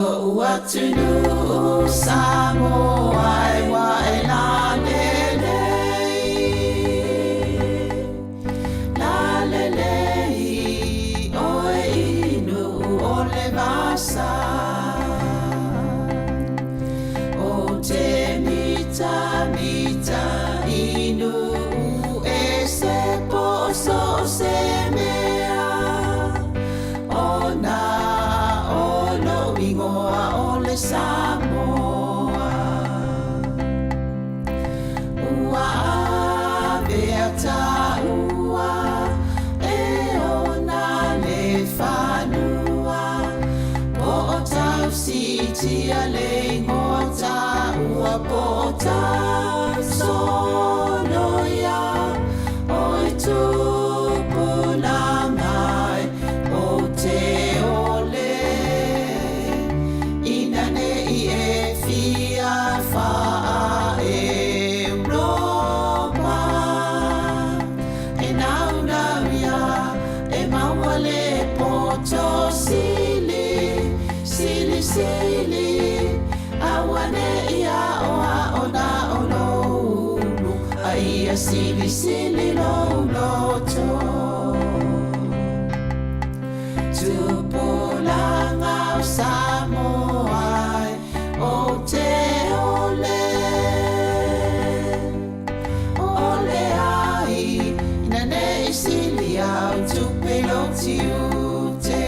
Lou atunuu Samoa e ua e lalelei, lalelei oe i nuu o le vasa. O te mitamita i nuu ese po o so o se mea. Ona o lou igoa o le Samoa. Ua avea taua e ona le fanua Po o tau siitia le igoa taua Po o tau soloia Oi tupulaga e ou te ole Ina ne i e fia faa-Europa E naunau ia e maua le poto sili Sili sili aua ne i aoao na o lou ulu A ia silisili lou loto Tupulaga o Samoa e ou te ole Ole ai ina ne i sili au tupe i lou tiute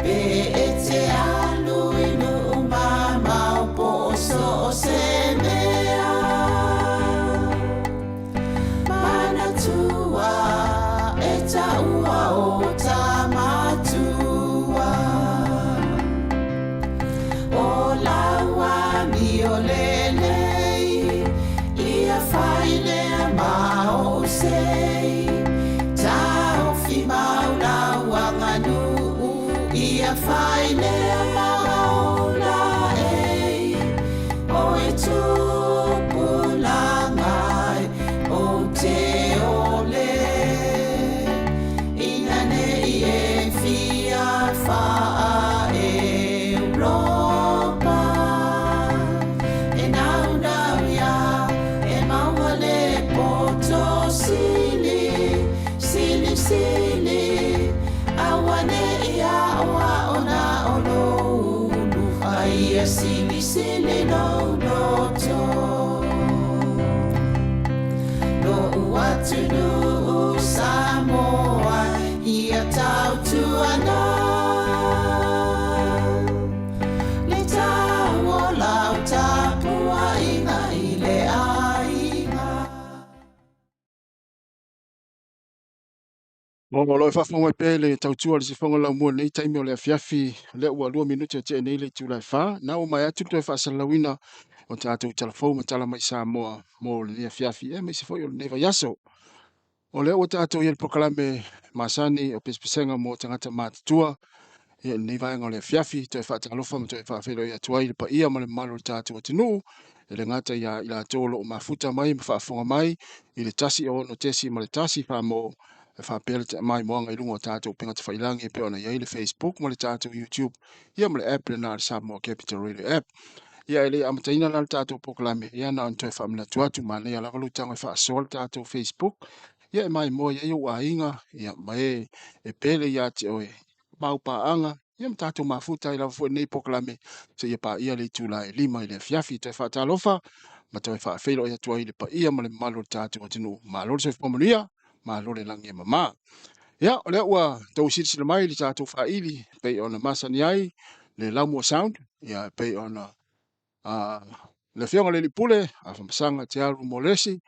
Pe e te alu i nuu mamao po o so o se mea Manatua e taua o Tamatua O lau amio lelei Ia fai lea ma ou sei Taofi mau lau aganuu Ia fai lea ma ou laei Oi tupulaga e ou te ole Ina ne i e fia faa-Europa E naunau ia e maua le poto sili Sili sili aua ne i aoao na o lou ulu A ia silisili lou loto Lou atunuu Samoa ia tautuana Le tau o lau tapuaiga i le aiga. O lo o faafofoga mai pea i le tautua a le Sifoga Laumua i lenei taimi o le afiafi, o lea ua 2 minute o tea nei le itula e 4. Na ua maea atu le toe faasalalauina o tatou tala fou ma tala mai Samoa mo lenei afiafi aemaise foi o lenei vaiaso. O lea ua tatou i ai i le polokalame masani o pesepesega mo tagata matutua i lenei vaega o le afiafi, toe faatalofa ma toe faafeiloai atu ai i le paia ma le mamalu o le tatou atunuu, e le gata ia i latou o lo o mafuta mai ma faafofoga mai i le 106.1 Samoa e faapea le maimoaga i luga o tatou upega tafailagi e pei ona i ai le Facebook ma le tatou YouTube ia ma le app lena a le Samoa Capital Radio App. Ia e le i amataina la le tatou polokalame, ia na ona toe faamanatu atu, manaia lava lou tago e faasoa le tatou Facebook, ia e maimoa i ai ou aiga, ia ma e e pele ia te oe, mau paaga, ia ma tatou mafuta ai lava foi i lenei polokalame seia paia le itula e 5 i le afiafi. Toe faatalofa ma toe faafeiloai atu ai i le paia ma le mamalu o le tatou atunuu. Malo le soifua manuia, malo le lagi e mama. Ia, o lea ua outou silasila mai i le tatou faili e pei ona masani ai le Laumua Sound, ia e pei ona le Afioga i le Alii Pule, Afamasaga Tearu Molesi,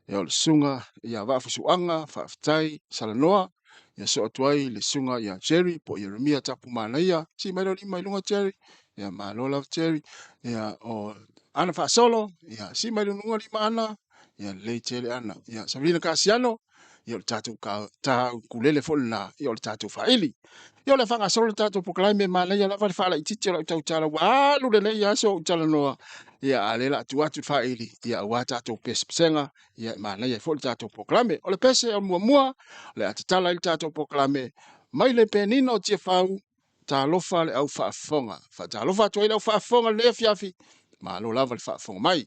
ia o le susuga ia Vaafusuaga Faafetai Salanoa, ia soo atu ai le susuga ia Jerry po o Ieremia Tapu Manaia, sii mai lou lima i luga Jerry, ia malo lava Jerry, ia o Ana Faasolo, ia sii mai luga lima Ana, ia lelei tele Ana, ia Savelina Kasiano, ia o le tatou taukulele foi lena, ia o le tatou faili. Ia o le a faagasolo le tatou polokalame, manaia lava le faalaitiiti o lau tautala, ua alu lelei aso o ou talanoa, ia a o lea o le a tuu atu le faili, ia aua tatou pesepesega, ia e manaia ai foi le tatou polokalame. O le pese o le muamua, o le a tatala ai le tatou polokalame mai le penina o Tiafau, Talofa le au faafofoga. Faatalofa atu ai le au faafofoga i lenei afiafi. Malo lava le faafofoga mai.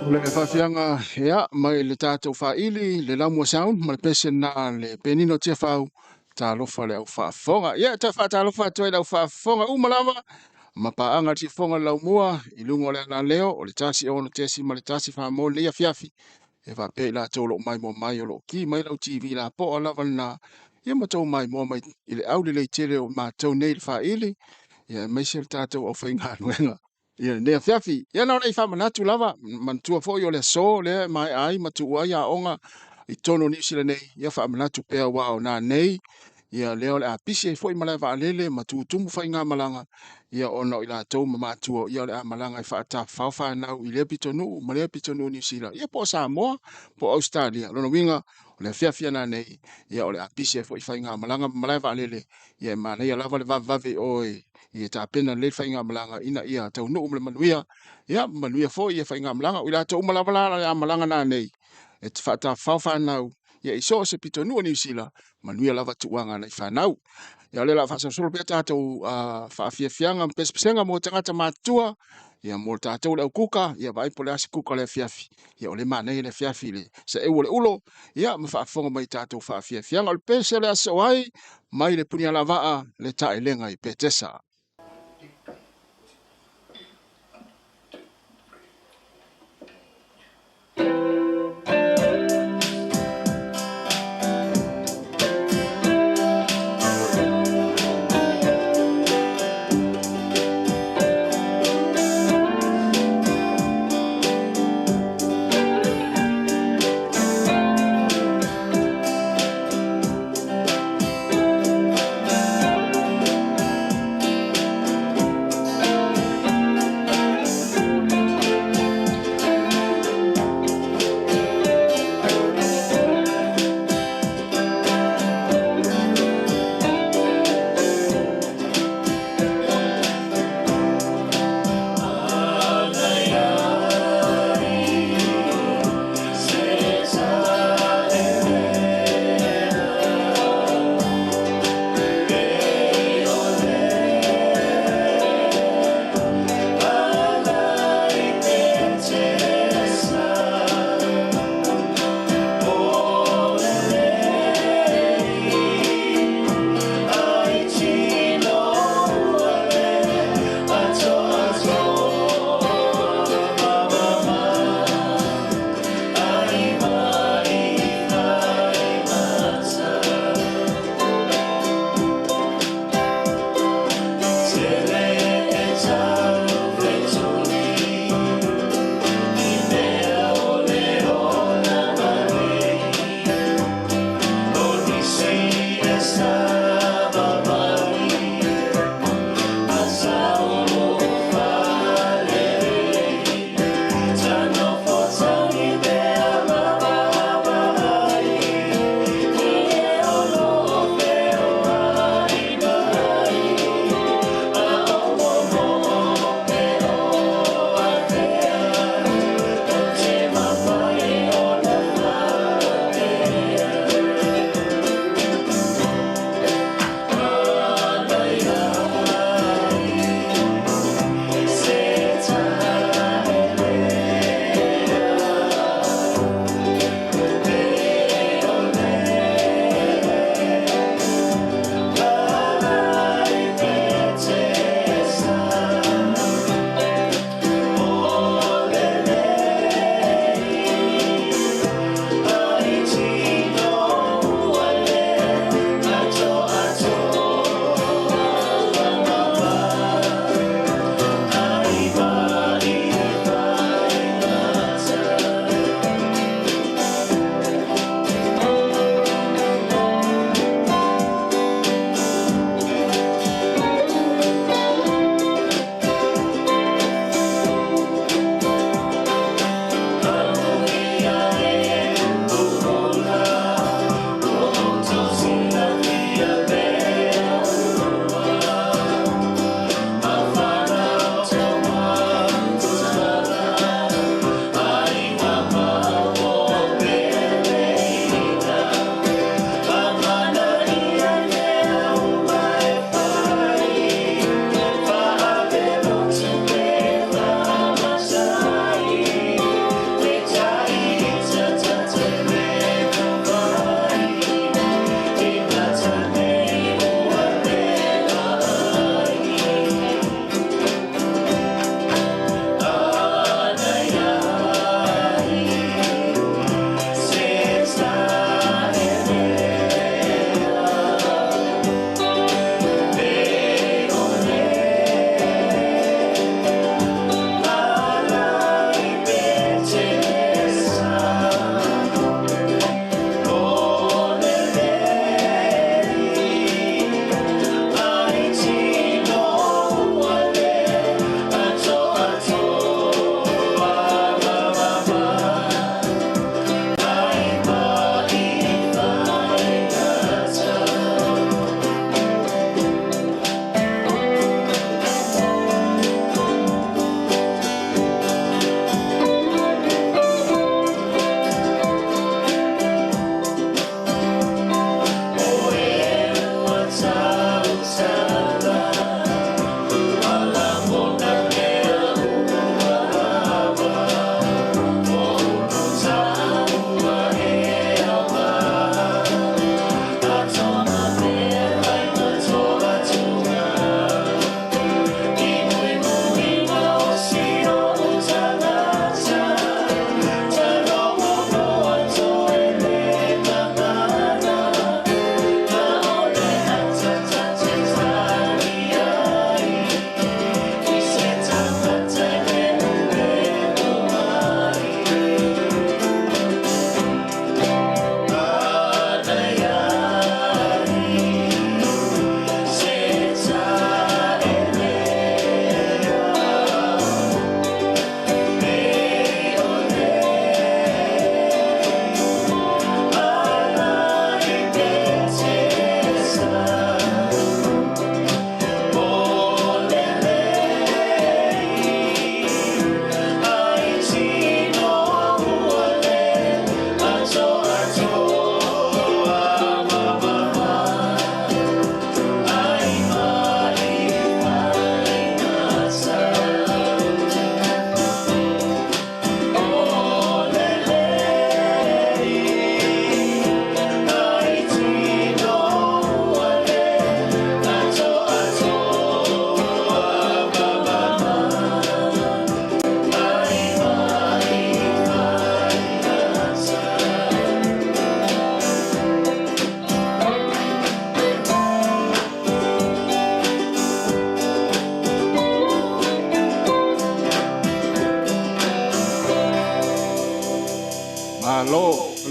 O le faafiaga ea mai le tatou faili le Lamua Sound ma le pese na le penino Tiafau talofa le au faafofoga. Ia toe faatalofa atu ai le au faafofoga uma lava ma paaga le sifofoga le laumua i luga o le alaleo o le 106.1 Samoa i lenei afiafi. E faapea i latou o lo o maimoa mai o lo o ki mai lau TV lapoa lava lena ia ma tou maimoa mai i le aulelei tele o matou nei i le faili ia aemaise le tatou aufaigaluega ia lenei afiafi. Ia na ona i faamanatu lava, manatua foi o le aso lea e maea ai ma tuu ai aoga i totonu o Niu Sila nei, ia faamanatu pea aua o nanei, ia lea o le a pisi ai foi malae vaalele ma tutumu faigamalaga, ia ona o i latou ma matua, ia o le a malaga e faatafafao fanau i lea pitonuu ma lea pitonuu o Niu Sila, ia po o Samoa, po o Ausetalia. Lona uiga, o le afiafi a nanei, ia o le a pisi ai foi faigamalaga ma malae vaalele, ia e manaia lava le vavevave i o e tapena lelei le faigamalaga ina ia taunuu ma le manuia, ia manuia foi ia faigamalaga. O i latou uma lava la o le a malaga nanei, e faatafafao fanau, ia i so o se pitonuu o Niu Sila, manuia lava tuuaga nai fanau. Ia o lea o le a faasolosolo pea tatou faafiafiaga ma pesepesega mo tagata matutua, ia mo tatou le au kuka, ia vaai po o le a se kuka o le afiafi. Ia o le manaia le afiafi i le saeu o le ulo, ia ma faafofoga mai i tatou faafiafiaga. O le pese o le a sosoo ai mai le Punialavaa le taelega i Petesa.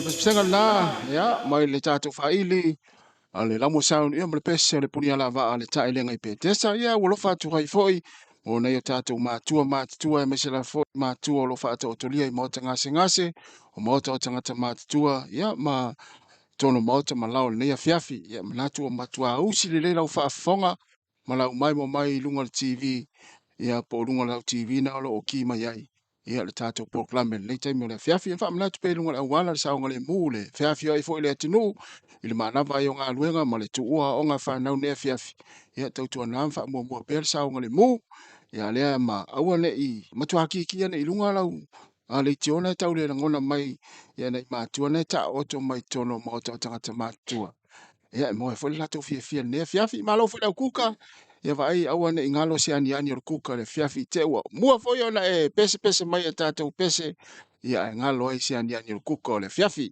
Pesega lena, ia, mai le tatou faili a le Laumua Sound, ia ma le pese o le Punialavaa a le Taelega i Petesa. Ia, ua alofa atu ai foi mo nai o tatou matua matutua, aemaise lava foi matua o lo o faataotolia i maota gasegase, o maota o tagata matutua, ia, ma totonu o maota ma lao i lenei afiafi. Ia, manatu ua matua usi lelei lau faafofoga ma lau maimoa mai i luga o le TV, ia, po o luga o lau TV na o lo o ki mai ai ia le tatou polokalame i lenei taimi o le afiafi. E faamanatu pea i luga o le auala le saogalemu, le feafioai foi i le atunuu i le manava ai o galuega ma le tuua aoga fanau nei afiafi. Ia tautuana ma faamuamua pea le saogalemu. Ia lea ma aua ne i matua kikia nei i luga lau a leitio e tau le lagona mai ia nai matua na e taoto mai totonu o maota o tagata matutua. Ia e maua foi le latou fiafia i lenei afiafi. Malo foi le aukuka. Ia vaai aua ne i galo se aniani o le kuka le afiafi te ua mua foi ona e pese pese mai e tatou pese. Ia e galo ai se aniani o le kuka o le afiafi.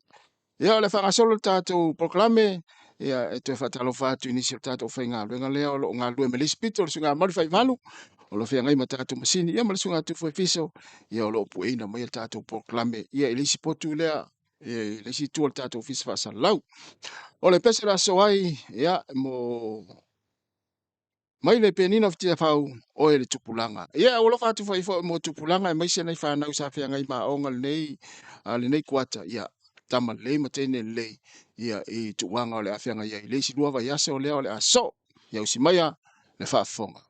Ia o le faagasolo le tatou polokalame. Ia e toe faatalofa atu i nisi o le tatou faigaluega lea o lo o galulue ma le isi pito o le suiga malu faivalu o lo o feagai ma tatou masini, ia ma le suiga tufu e fiso, ia o lo o pueina mai le tatou polokalame ia i le isi potu lea i le isi itu o le tatou ofisa faasalalau. O le pese le aso ai, ia mo mai le penina o Tiafau, oe le tupulaga. Ia ua alofa atu foi foi mo tupulaga aemaise nai fanau sa feagai ma aoga lenei lenei kuata, ia tama lelei ma teine lelei, ia i tuuaga o le afeagai ai le isi 2 vaiaso lea o le aso. Ia usi maia le faafofoga.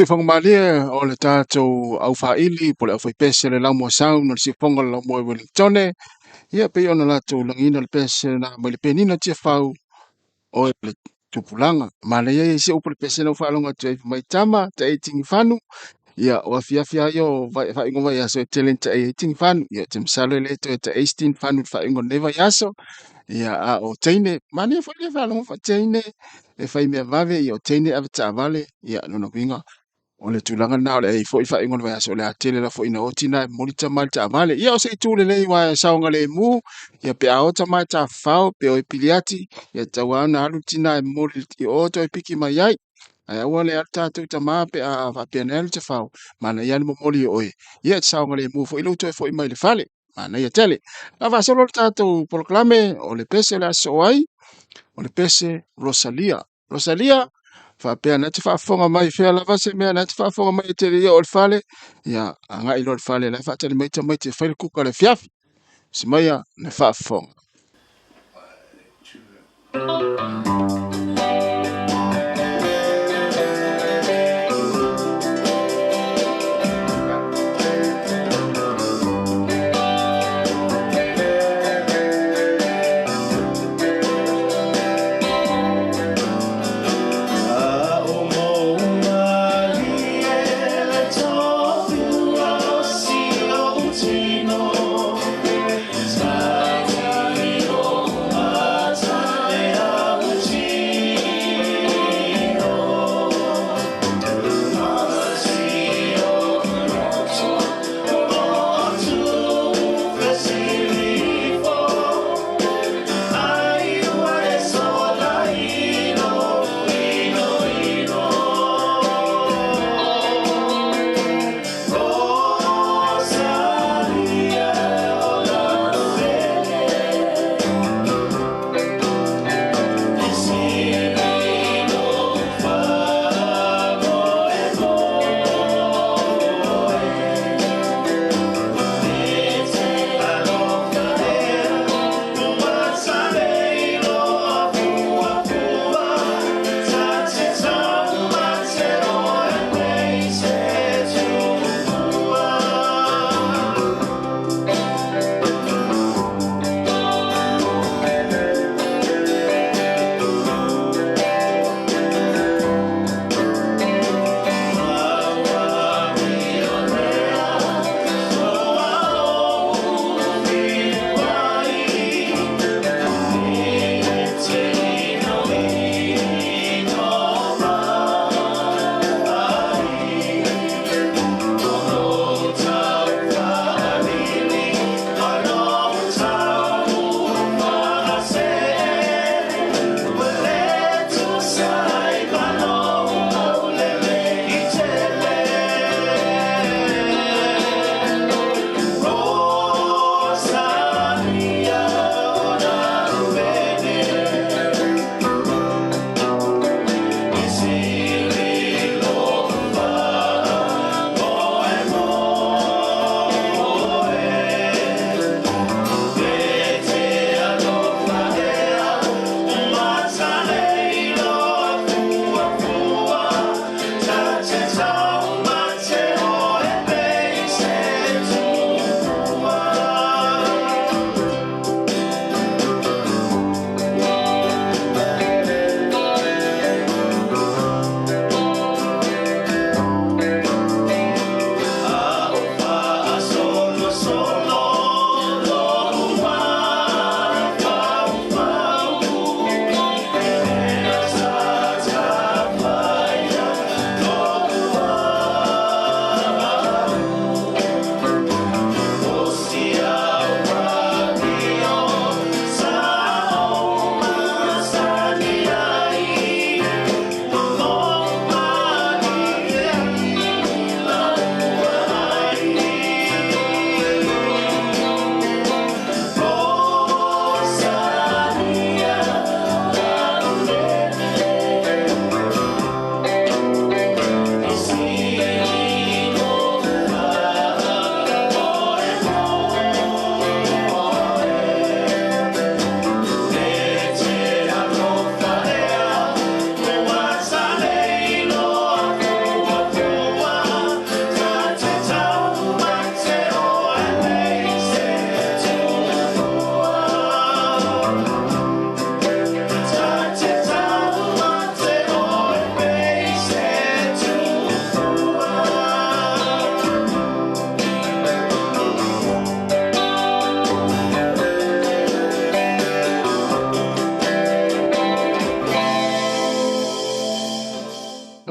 Siufogomalie o le tatou aufaili po o le aufaipese o le Laumua Sound o le siufofoga o le Laumua i Wellingtone. Ia pei ona latou lagiina le pese na mai le penina Tiafau o le tupulaga. Manaia ia isi upu le pese na ou faalogo atu ai mai tama taʻi tigifanu. Ia o afiafi lava ia o faaiuga o vaiaso e tele ina taʻi ai tigifanu. Ia ou te masalo e le toe taʻi se tigifanu i le faaiuga o lenei vaiaso. Ia a o teine, manaia foi le faalogo faa-teine e fai mea vave, ia o teine e avetaavale. Ia lona uiga o le tulaga lena o le a i ai foi le faaiuga o le vaiaso o le a tele la foi ina o tina e momoli tama i le taavale. Ia o se itu lelei aua e saogalemu, ia pe a o tama e tafafao pe o e piliati, ia tatau lava ona alu le tina e momoli i o toe piki mai ai. Ae aua le alu tatou tama pe a faapea nei alu tafao, manaia le momoli o oe, ia e saogalemu foi lou toe foi mai i le fale. Manaia tele. A faasolo le tatou polokalame o le pese o le a sosoo ai, o le pese Rosalia. Rosalia, faapea na te faafofoga mai fea lava se mea na te faafofoga mai e te le i oo i le fale, ia agai loa i le fale la e faatali mai tamaiti e fai le kuka i le afiafi. Usi maia le faafofoga.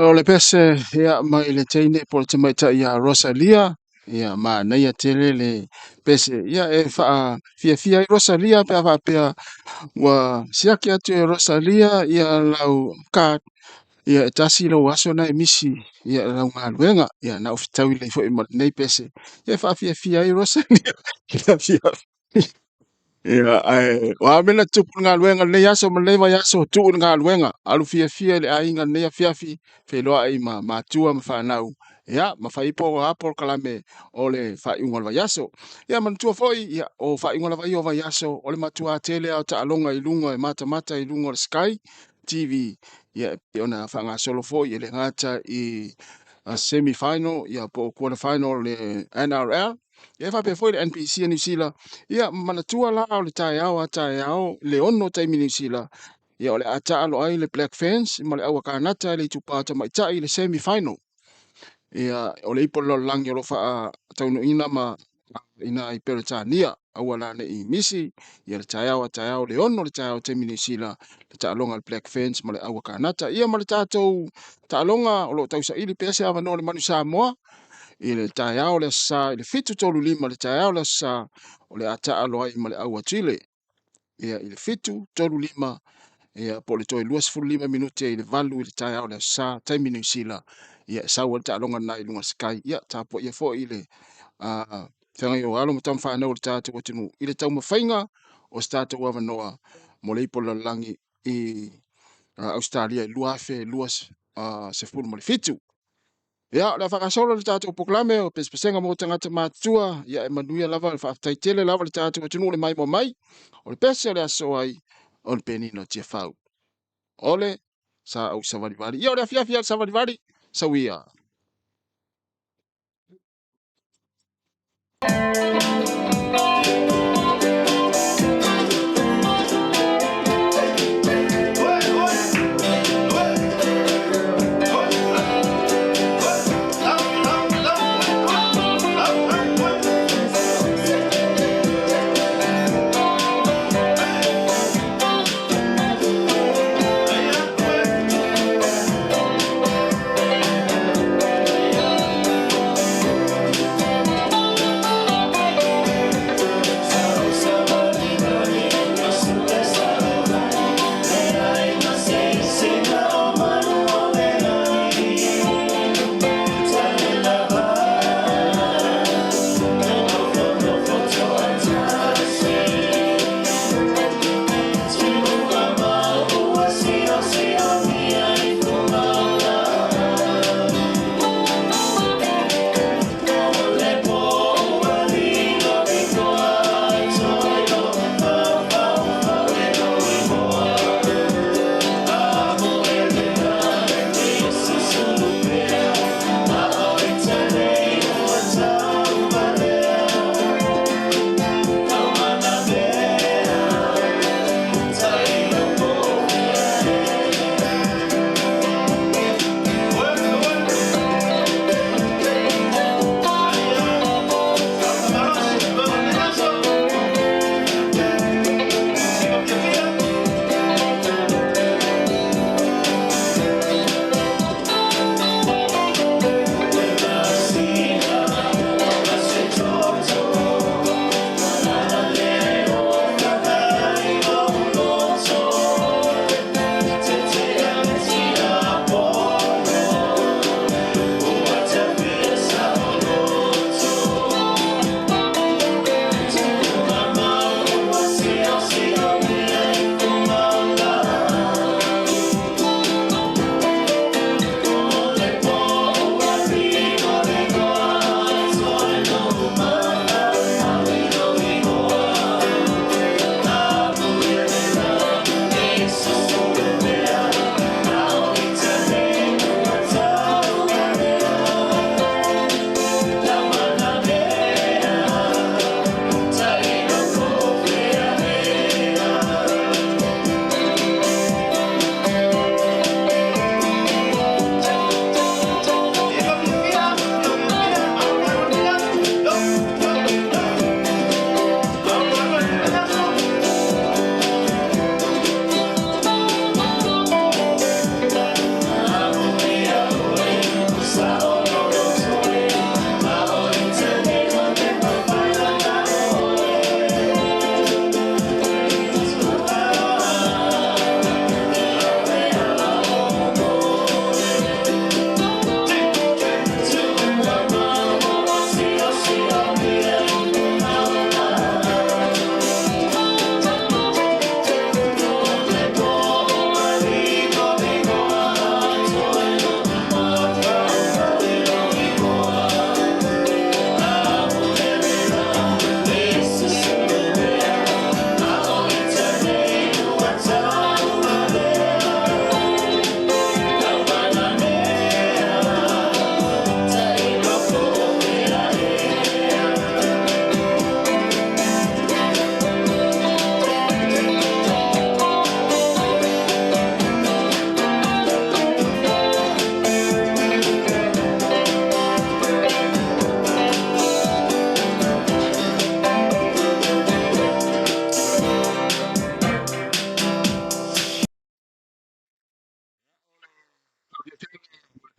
O le pese ia mai le teine po o le tamaitai ia Rosalia, ia manaia tele le pese ia e faafiafia ai Rosalia pe a faapea ua siaki atu e Rosalia ia lau card ia e tasi lou aso na e misi ia lau galuega ia na o fetaui lelei foi ma lenei pese ia e faafiafia ai Rosalia i le afiafi. Ia, ae o a mea na tutupu i le galuega i lenei aso ma lenei vaiaso, tuu i le galuega, alu fiafia i le aiga i lenei afiafi, feiloai ma matua ma fanau, ia, ma fai po o a polokalame o le faaiuga o le vaiaso. Ia, manatua foi, ia, o faaiuga lava ia o vaiaso, o le matua tele lava o taaloga i luga e matamata i luga o le Sky TV, ia, e pei ona faagasolo foi, e le gata i semi final ia po o quarter final o le NRL, ia faapea foi le NPC a Niu Sila. Ia manatua la o le taeao a taeao i le 6 taimi Niu Sila, ia o le a taalo ai le Black Ferns ma le Auakanata i le itupa tamaitai i le semi final. Ia o le ipu o le lalolagi o lo o faataunuuina ma ina i Peretania. Aua la ne i misi ia le taeao a taeao le 6 le taeao taimi Niu Sila le taaloga a le Black Ferns ma le Auakanata. Ia ma le tatou taaloga o lo o tausaili pea se avanoa o le Manu Samoa i le taeao o le Aso Sa i le 7:35 le taeao o le Aso Sa o le a taalo ai ma le Aua Chile. Ia i le 7:35 ia po o le toe 25 minute i le 8 i le taeao o le Aso Sa taimi Niu Sila ia e sau ai le taaloga lena i luga o le Sky. Ia tapuaia foi le feagai o alo ma tama fanau o le tatou atunuu i le taumafaiga o se tatou avanoa mo le ipu o le lalolagi i Ausetalia i 2027. Ia, o le a faagasolo le tatou polokalame o Pesepesega mo Tagata Matutua. Ia, e manuia lava, faafetai tele lava le tatou atunuu le maimoa mai. O le pese o le aso ai, o le penina o Tiafau. O le sa au savalivali. Ia, o le afiafi a le savalivali, sau ia.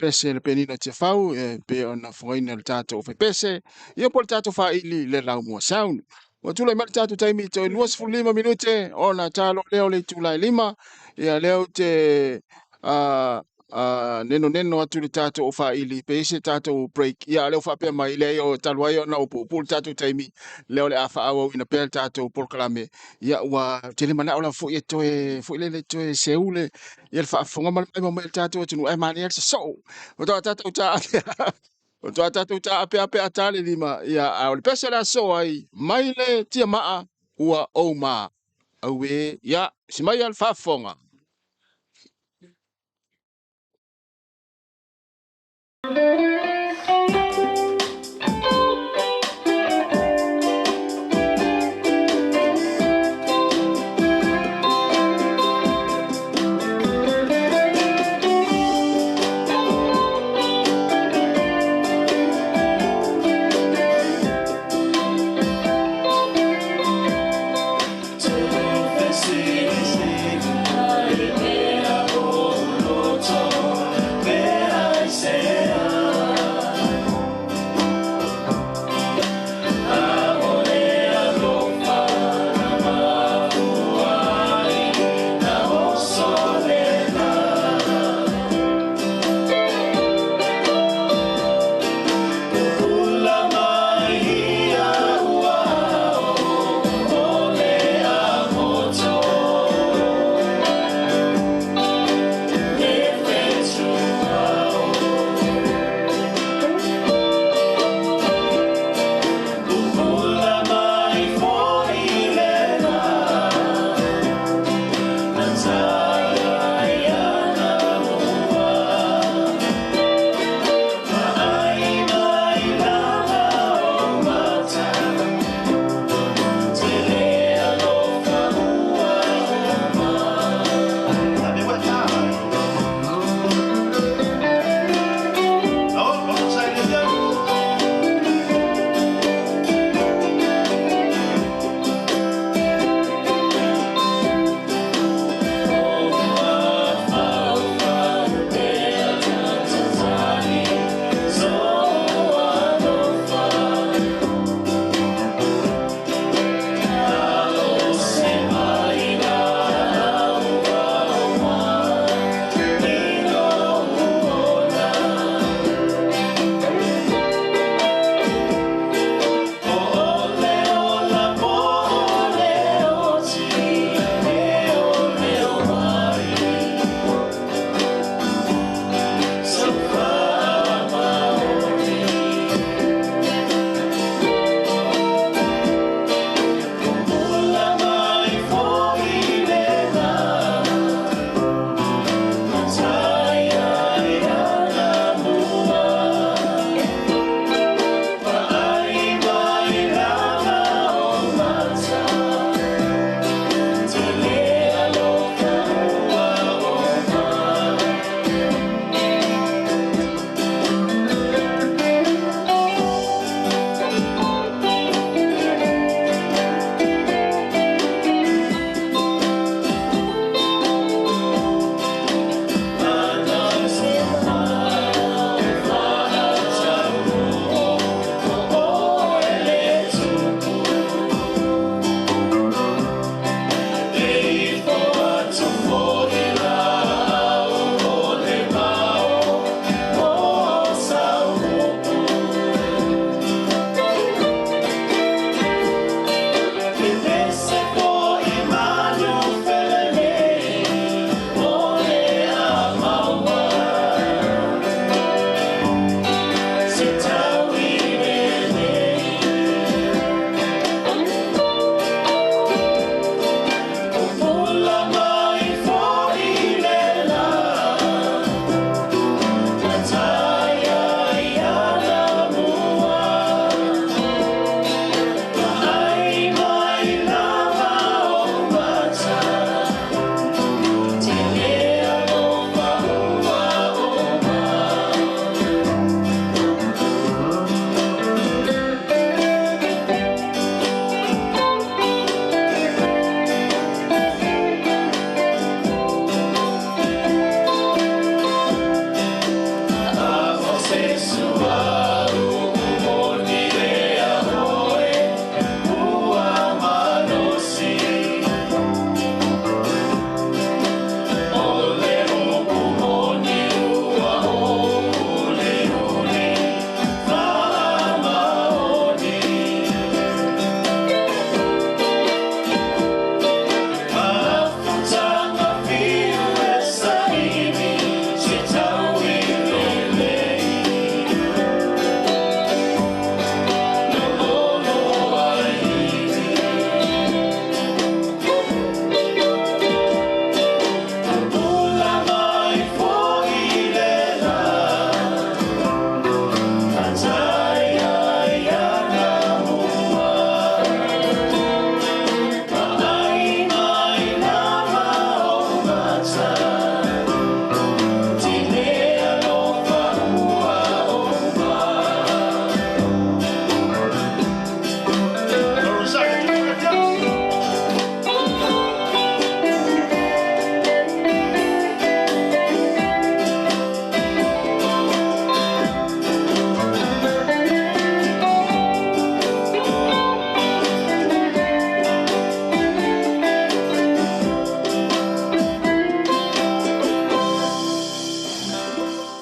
Pese le penina Tiafau e pe ona fogaina le tatou faipese ia po o le tatou faili le laumua sound. Ua tulai mai le tatou taimi toe 25 minute ona talo lea o le itula e 5. Ia lea ou te neno neno atu le tatou faili pe ise tatou break. Ia lea ua faapea mai lea o talu ai ona o puupuu le tatou taimi lea o le a faaauauina pea le tatou polokalame. Ia ua tele manao lava foi e toe foi lele toe seu le ia le faafofoga ma le maimoa mai le tatou atunuu ae manaia le sosoo. Ua tatou ta ua tatou ta apeape a tale lima ia a o le pese le aso ai mai le tiamaa ua ou ma auē ia si mai le faafofoga.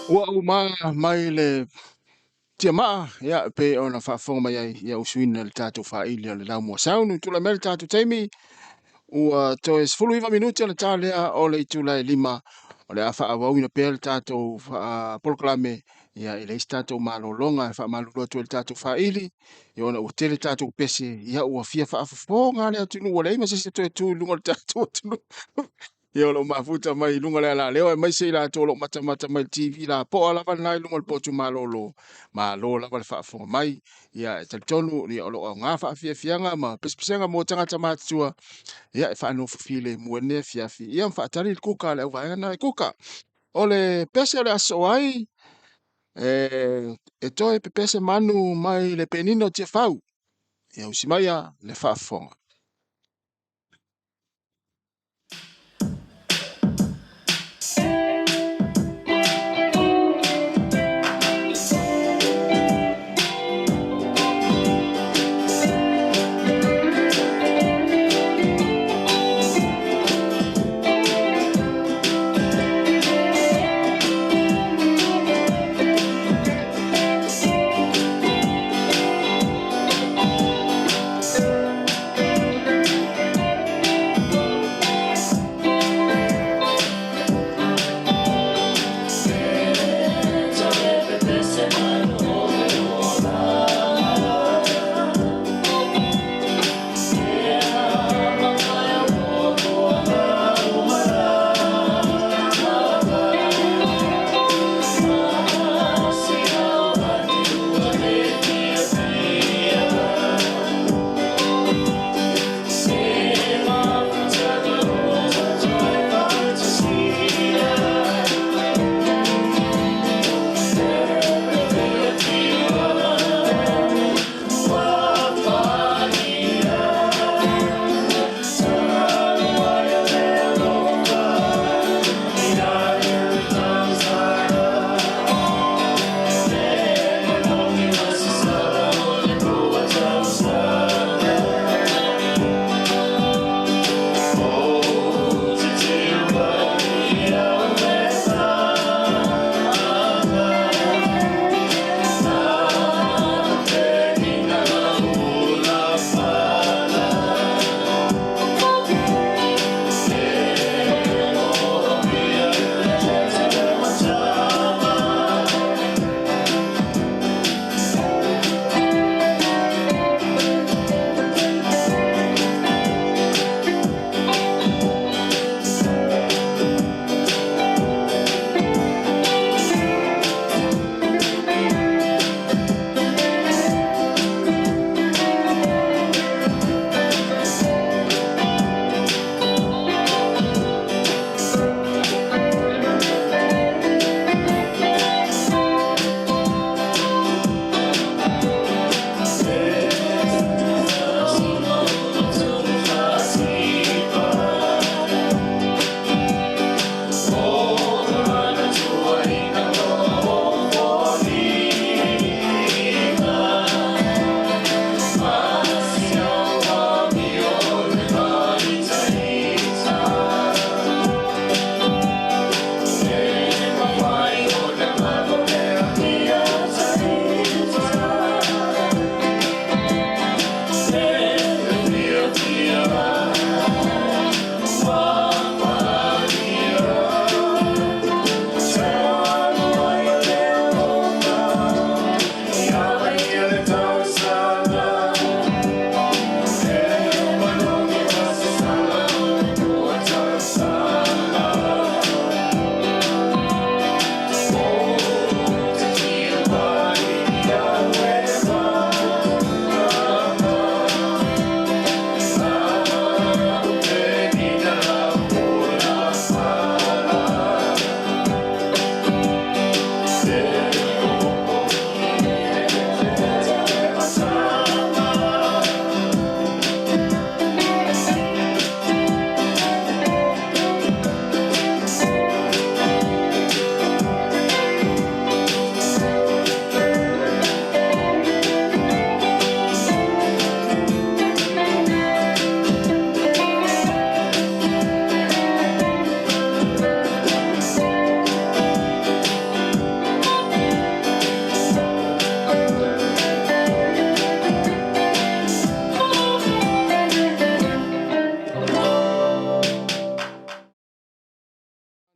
Ua ou mai le tiamaa, ia, pe ona faafofoga mai ai, ia usuina le tatou faili o le laumua saunu. Tulai mai le tatou taimi, ua toe 19 minute ona ta lea o le itula e 5, o le a faaauauina pea le tatou polokalame, ia, e leai se tatou malologa e faamalulu atu ai le tatou faili, ia, ona ua tele tatou pese, ia, ua fia faafofoga le atunuu, ua leai ma se isi e toe tu i luga o le tatou atunuu. Ia, o lo o mafuta mai i luga le alaleo, aemaise i latou o lo o matamata mai i le TV lapoa lava lena i luga o le potu malolo. Malo lava le faafofoga mai. Ia, e talitonu, ia, o lo o aoga faafiafiaga ma pesepesega mo tagata matutua, ia, e faanofo filemu ai lenei afiafi. Ia, ma faatali le kuka a le auvaega na e kuka. O le pese o le aso ai, e toe pepese manu mai le penina o Tiafau. Ia usi mai le faafofoga.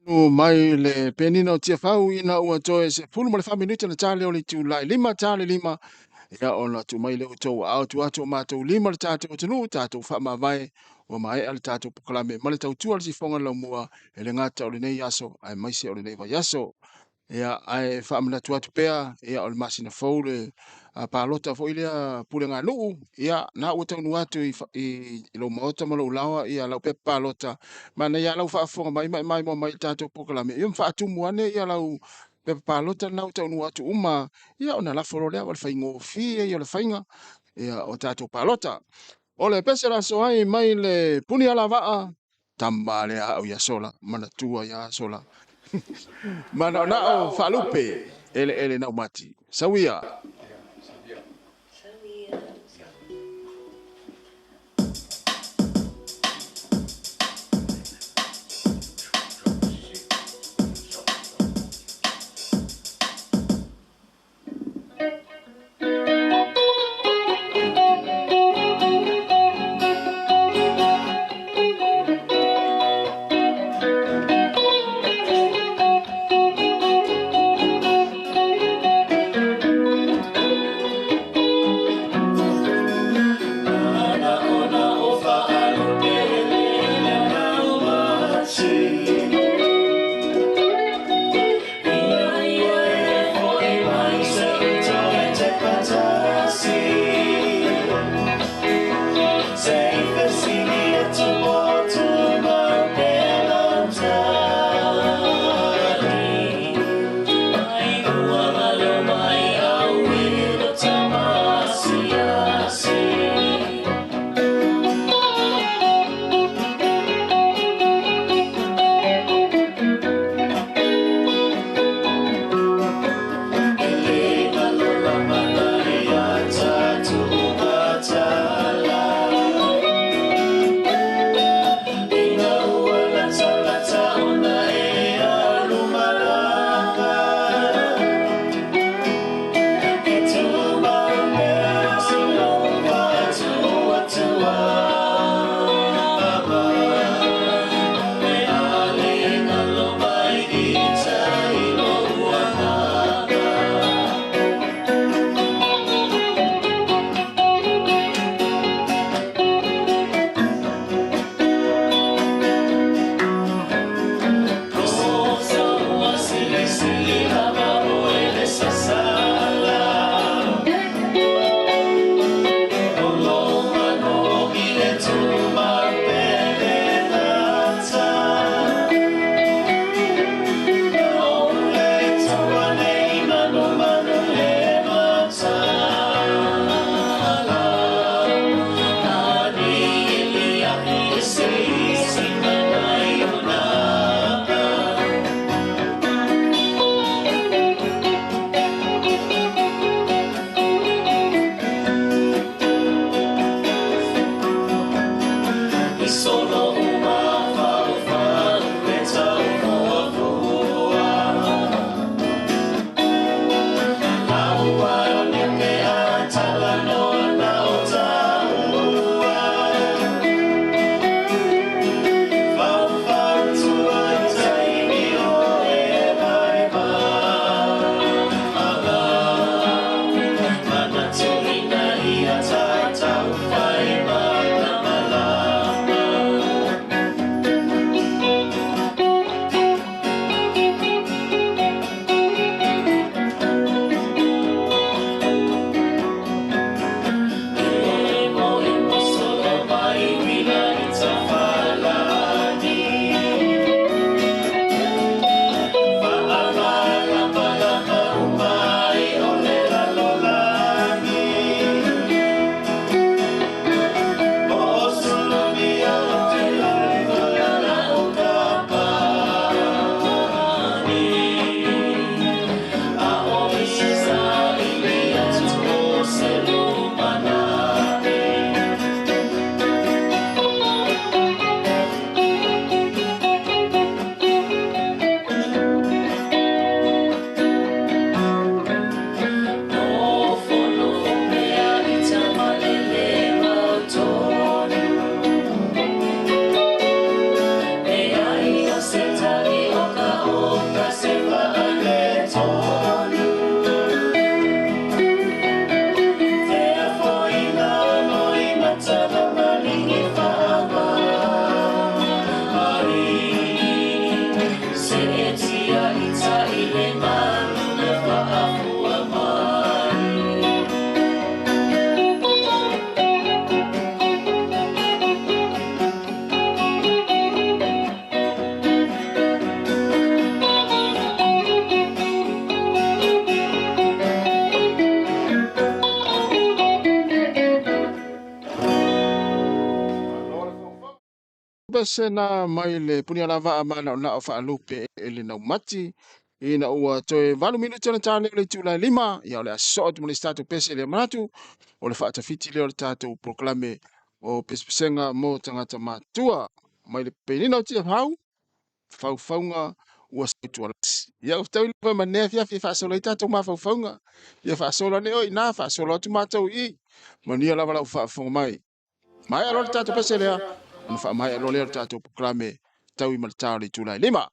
Nu mai le penina o Tiafau ina ua toe 14 minute na tale o le itula e 5 tale 5 ia ona tuu mai lea o outou aao tuu atu o matou lima le tatou atunuu tatou faamavae ua maea le tatou polokalame ma le tautua le sifoga laumua e le gata o lenei aso aemaise o lenei vaiaso. Ia, ae faamanatu atu pea, ia, o le masina fou le palota foi lea puleganuu, ia, na ua taunuu atu i lou maota ma lou laoa, ia, lau pepa palota, manaia lava lau faafofoga mai ma e maimoa mai i le tatou polokalame, ia ma faatumu ane ia lau pepa palota lena ua taunuu atu uma, ia, ona lafo loa lea, o le faigofie ia o le faiga, ia, o tatou palota. O le pese la aso ai mai le puni alavaa, tama lea au ia sola, manatua ia sola. Manaonao faalupe, eleele naumati. Sauia. Pese na mai le punia lava a mana o na o whaalupe e le naumati. Ina ua toe 8 minute na tāne o le itula 5. Ia o le aso atu mo le tatou pese le manatu. O le whaatawhiti lea o le tatou proklame o pesepesenga mo tangata matua. Mai le penina o tia hau, whauwhaunga ua sautua lasi. Ia o tau i manea fia fia whaasola i tātou mā whauwhaunga. Ia whaasola ne oi nā whaasola atu mātou i. Mania lava lau whaafonga mai. Mai alo le tātou pese lea. Ona wha mai alo lea le tātou proklame tau i malatao le itula 5.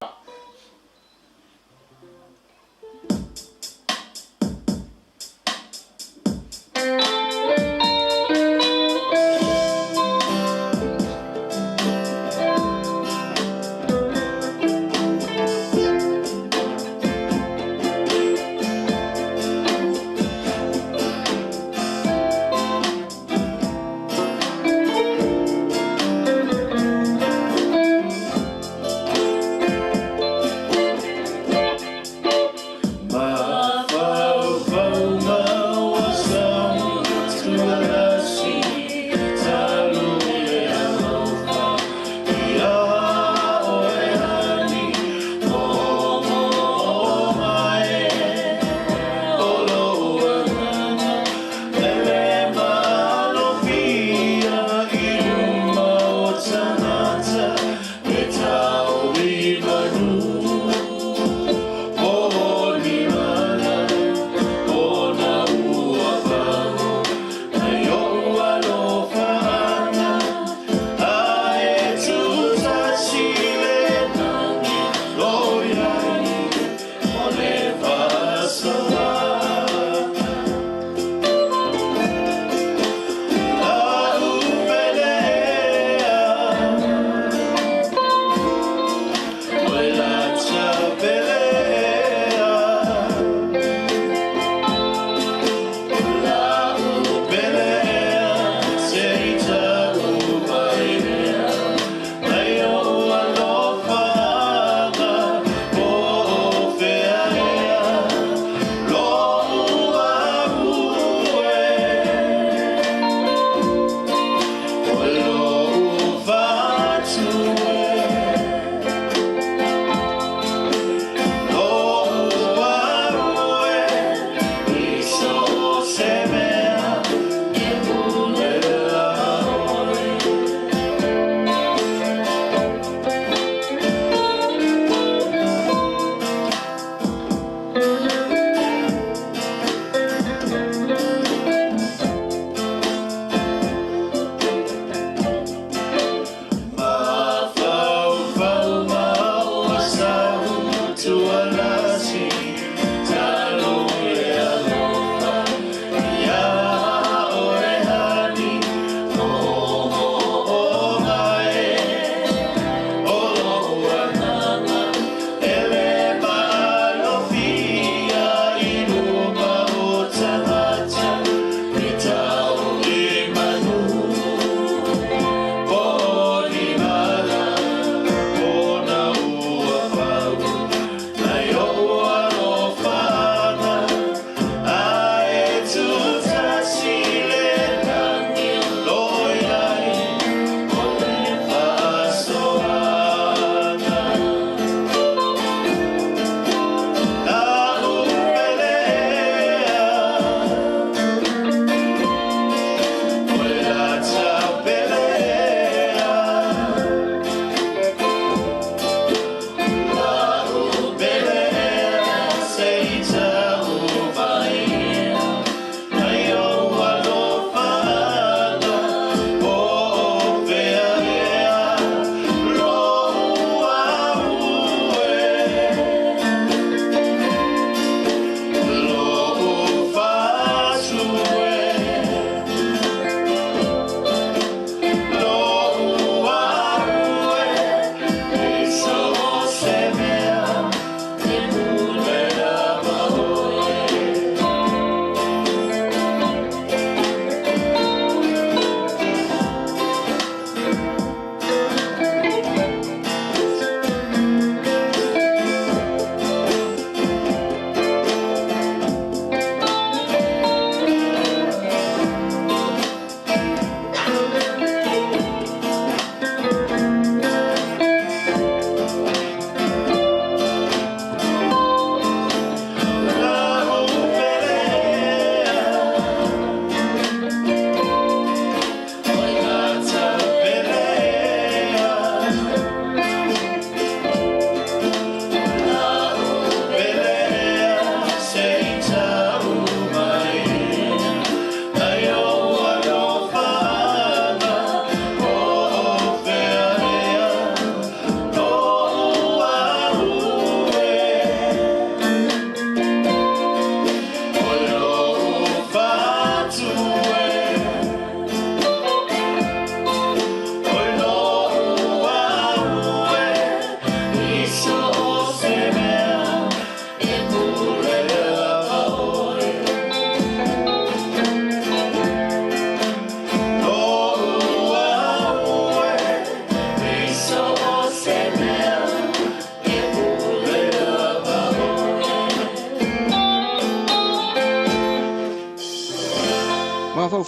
Yo.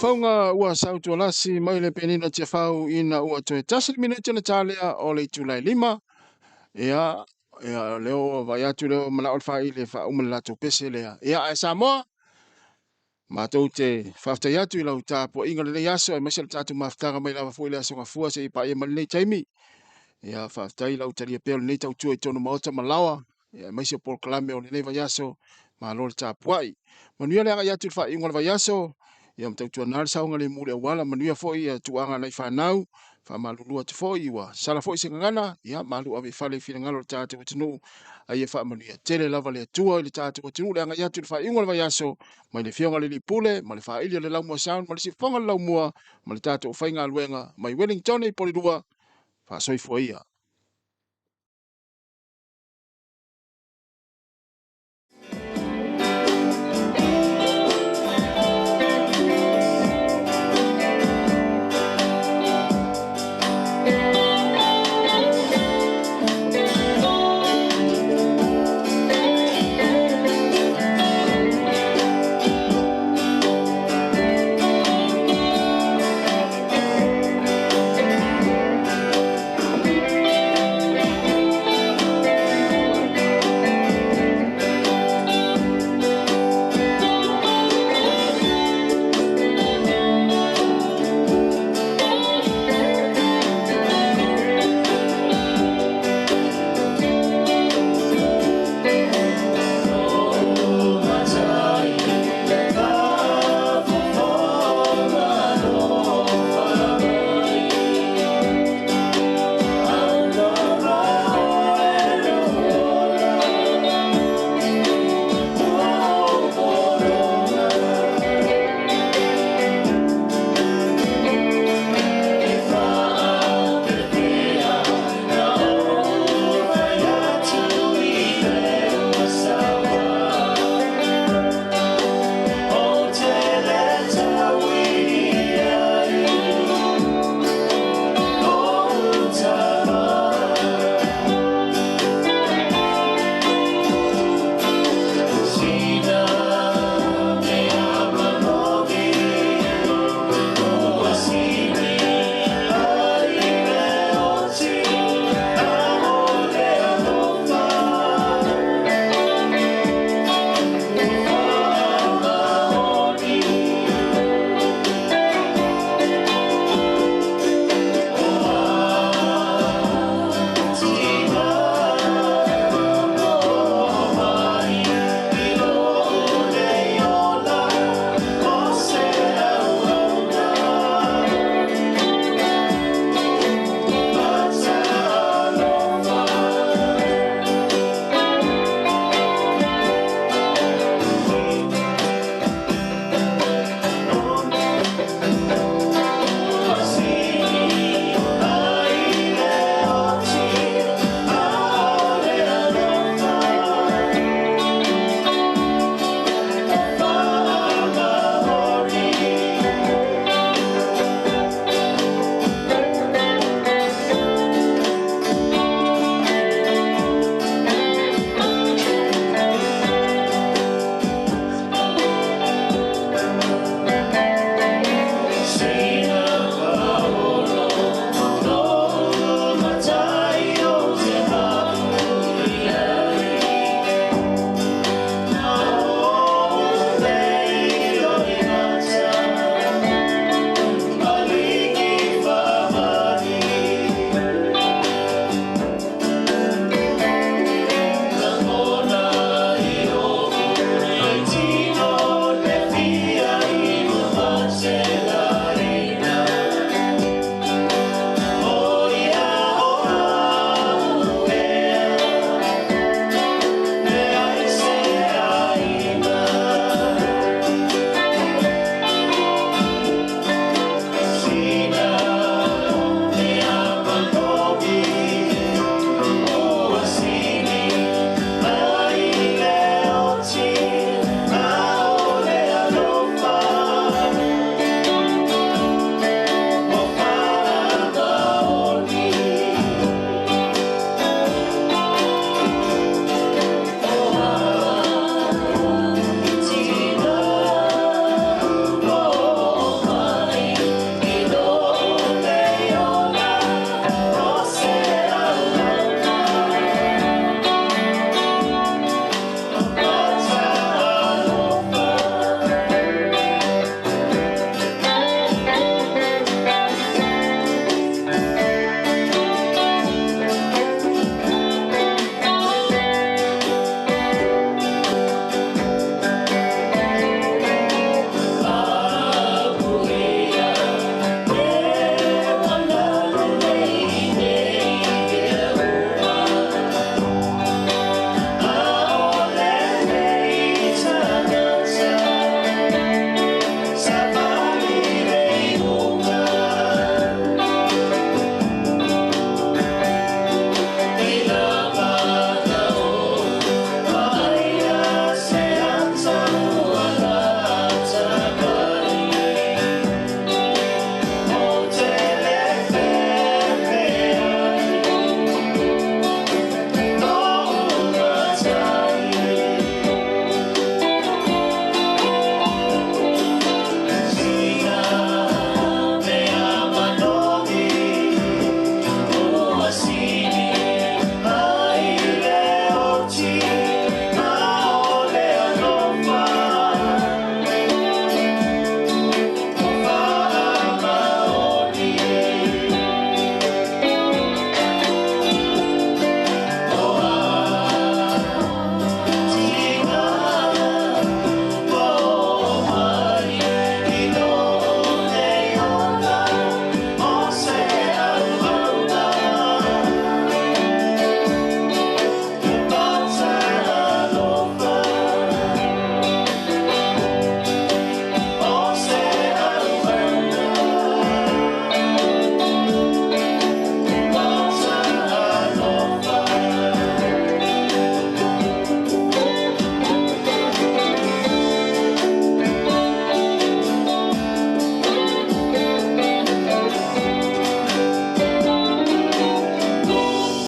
Mafaufauga ua sautualasi mai le penina Tiafau ina ua toe tasi le minute ona ta lea o le itula e 5. Ia, ia lea ua vaai atu lea ua manao le faaili e faauma le latou pese lea. Ia, ae Samoa, matou te faafetai atu i lau tapuaiga lenei aso, aemaise le tatou mafutaga mai lava foi le aso Gafua seia paia mai lenei taimi. Ia, faafetai lau talia pea o lenei tautua i totonu maota ma laoa, ia, aemaise o polokalame o lenei vaiaso. Malo le tapuai. Manuia le agai atu i le faaiuga o le vaiaso. Ia ma tautuana le saogalemu i le auala. Manuia foi ia tuaga nai fanau. Faamalulu atu foi ua sala foi se gagana. Ia malu ave i fale i finagalo o le tatou atunuu. A ia faamanuia tele lava le Atua i le tatou atunuu le agai atu i le faaiuga o le vaiaso. Mai le afioga i le Alii Pule ma le faaili o le Laumua Sound ma le sifofoga o le Laumua ma le tatou faigaluega mai Wellington i Porirua. Faasoifua ia.